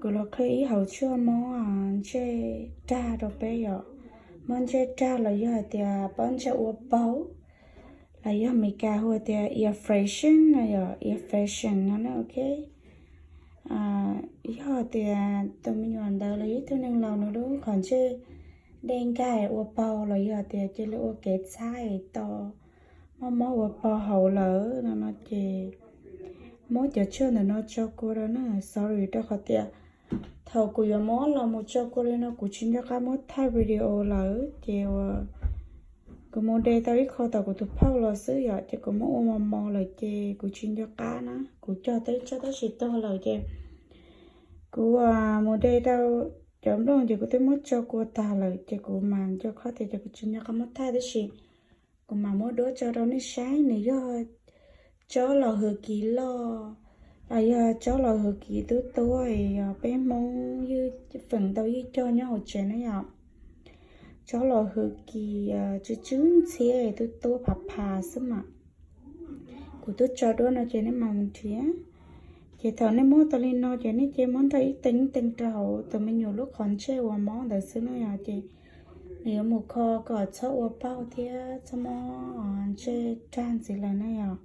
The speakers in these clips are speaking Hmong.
Kuv los qhia ib hauv tshuaj mob ntsej rag rau peb yom. Mob ntsej rag los yog hais tias pob ntseg ua paug, los yog Meskas hu tias ear freshener no yom, ear freshener no na, ok. Yog tias tus me nyuam ntawd los yog ib tug neeg laus nws lub qhov ntsej dej nkag ua paug los yog tias cia li ua kev txhab es to mob mob ua paug hauv lawm no no ces muab cov tshuaj ntawm no tso kua rau na. Sorry rau qhov tias thaum kuv yuav muab los mus tso kua li no kuv tsis nco qab muab thaij video lawm ces uas kuv mus de tau ib qho tom kuv tus phauj los xwb yom, ces kuv muab ua mos mos lawm ces kuv tsis nco qab na, kuv cog teb tsob tab sis tuag lawm ces kuv mus de rau cov nplooj ces kuv twb muab tso kua tag lawm ces kuv mas nco qab tias ces kuv tsis nco qab muab thaij tab sis kuv mam muab duab tso rau nej saib. Nws yog tsob los hwv kiv loj, los yog tsob los hwv kiv tub tuab, yog peb Hmoob feem ntau ywj cog nyob hauv tsev na yom. Tsob los hwv kiv tsw tsw ntxhiab tub tuab phav phav xwb mas. Kuv twb tso duab no ces nej mam mus nrhiav. Ces thaum nej muab tau li no ces nej cia muab nrog ib tee ib tee rau hauv tus me nyuam lub qhov ntsej uas mob ntawd xwb na yom, ces nws yuav mus kho kom txhob ua paug thiab txhob mob ntsej rag ntxiv lawm na yom.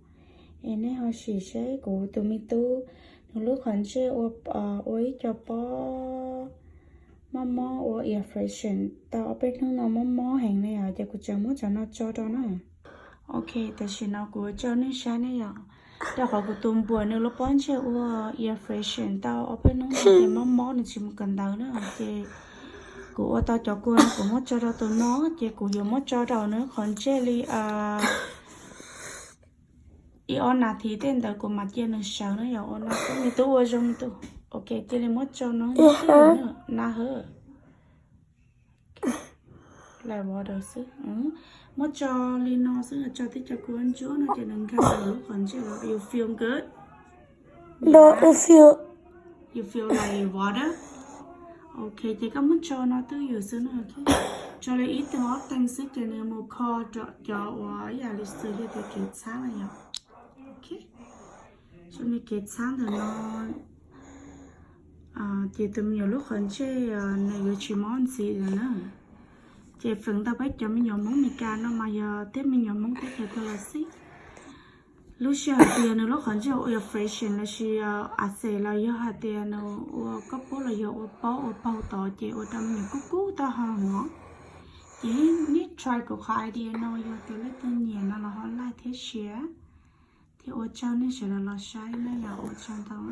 Es nej ho sim seb kuv tus me tub nws lub qhov ntsej ua ib co pob mob mob ua ear freshener tau ob peb hnub no mob mob heev na yom, ces kuv tseem muab cov no tso rau na. Ok, tam sim no kuv tso nej saib ne yom. Rau qhov kuv tus npuam nws lub pob ntseg ua ear freshener tau ob peb hnub no ces mob mob nws tsis mus kawm ntawv na ces kuv ua tau cov kua no kuv muab tso rau tus no ces kuv yuav muab tso rau nws qhov ntsej li ib ob nas this tej ntawd kuv mam cia nws sawv na yom. Ua no xwb, me tub ua zoo me tub. Ok, cia li muab tso no na hwb. Lawm vov daws xwb. Muab tso li no xwb, tso tib co kua ntsuab no ces nws nkag lub qhov ntsej los. You feel good? You feel like water? Ok, ces koj muab tso no twj ywm xwb na. Tso li ib tee ob tee xwb ces nws mus kho rau cov uas ib yam li xws li tias kev txhab na yom. Ok, so nws kev txhab ntawm no ces tus me nyuam lub qhov ntsej nws yuav tsis mob ntxiv lawm na. Ces feem ntau peb cov me nyuam Hmoob Meskas no mas yog thiab me nyuam Hmoob teb chaws Thaib los xij, lub sij hawm tias nws lub qhov ntsej ua freshen lossis a xes los yog hais tias nws ua koj pub los yog ua paub ua paug tod ces ua rau me nyuam kub kub taub hau no. Ces neb try kuv qhov idea no yog tias leej twg nyiam no los ho like thiab share. Thiab ua tsaug nej sawv daws los saib na yom, ua tsaug ntau.